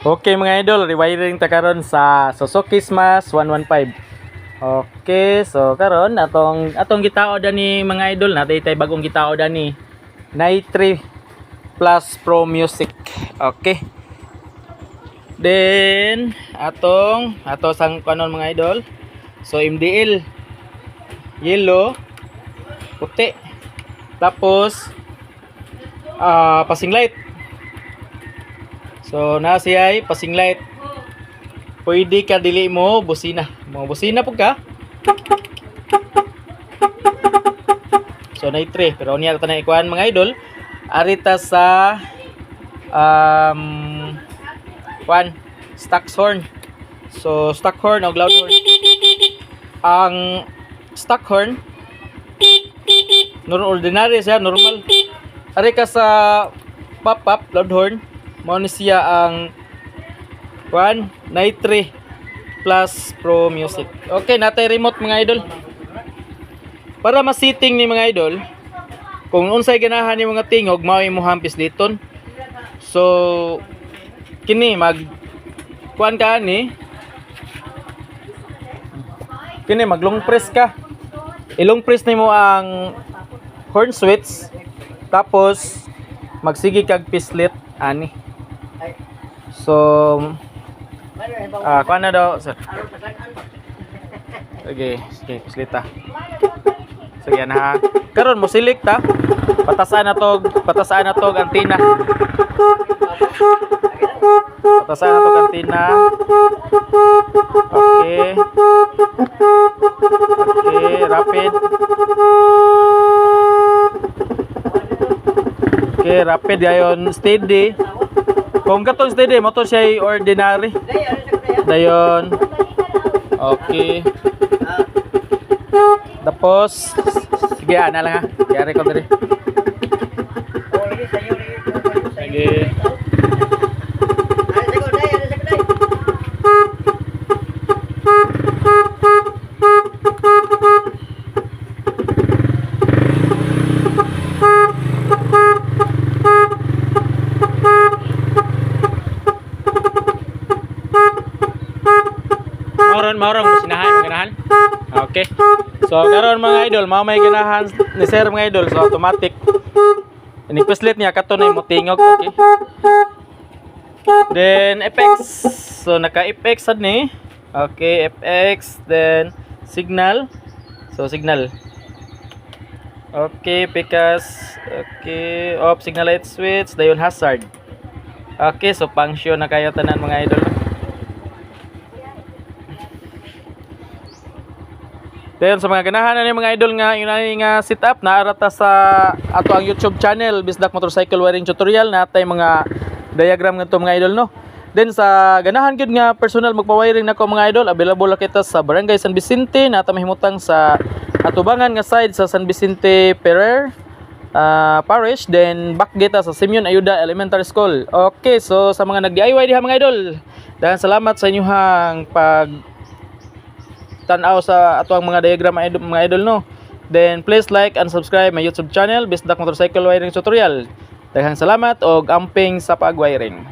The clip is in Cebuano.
Okay, mga idol, rewiring ta karon sa Suzuki Smash 115. Okay, so karon atong atong gitao ni, mga idol, natay tay bagong gitao ni Nitri Plus Pro Music. Okay. Then atong ato sang kanon, mga idol. So MDL yellow, puti. Tapos passing light. So na siya ay passing light. Pwede ka dili mo busina. Mo busina pud ka. So na 3 pero niya ta na ikuan, mga idol. Arita sa kuan stock horn. So stock horn o loud horn. Ang stock horn nor ordinary siya, normal. Ari ka sa pop up loud horn, mao ni siya ang 1 Nitri Plus Pro Music. Okay, natay remote, mga idol. Para ma-setting ni, mga idol, kung unsay ganahan ni mga tingog, mao imong pisliton. So kini mag kuan ka ani. Kini mag long press ka. I-long press nimo ang horn switch, tapos magsige kag pislit ani. So kuan na daw, sir. Okay, sige, pislita. Sige na ha. Karon mo select ta. Patasan na tog antenna. Patasan na tog antenna. Okay. Okay, rapid. Okay, rapid dayon steady. Kung katong steady mo to siya ordinary. Dayon. Okay. Tapos sige ana lang ha. Yari ko diri. Sige. Mauron, mauron, sinahan, ganahan. Okay. So karon, mga idol, mao may ganahan ni sir, mga idol, so automatic. Ini pislit niya kato na mo tingog, okay. Then FX. So naka FX sad ni. Okay, FX, then signal. So signal. Okay, pikas. Okay, off signal light switch, dayon hazard. Okay, so function na kayo tanan, mga idol. Then sa mga ganahan na ni, mga idol, nga yun na nga setup naarata sa ato ang YouTube channel, Bisdak Motorcycle Wiring Tutorial, natay mga diagram ngadto, mga idol, no. Then sa ganahan gyud nga personal magpa-wiring nako, mga idol, available la kita sa Barangay San Vicente, nata mahimutang sa atubangan nga side sa San Vicente Ferrer Parish, then back gate sa Simeon Ayuda Elementary School. Okay, so sa mga nag-DIY diha, mga idol, daghang salamat sa inyong pag tan-aw sa ato ang mga diagram, mga idol, mga idol, no. Then please like and subscribe my YouTube channel, Bisdak Motorcycle Wiring Tutorial. Daghang salamat og amping sa pag-wiring.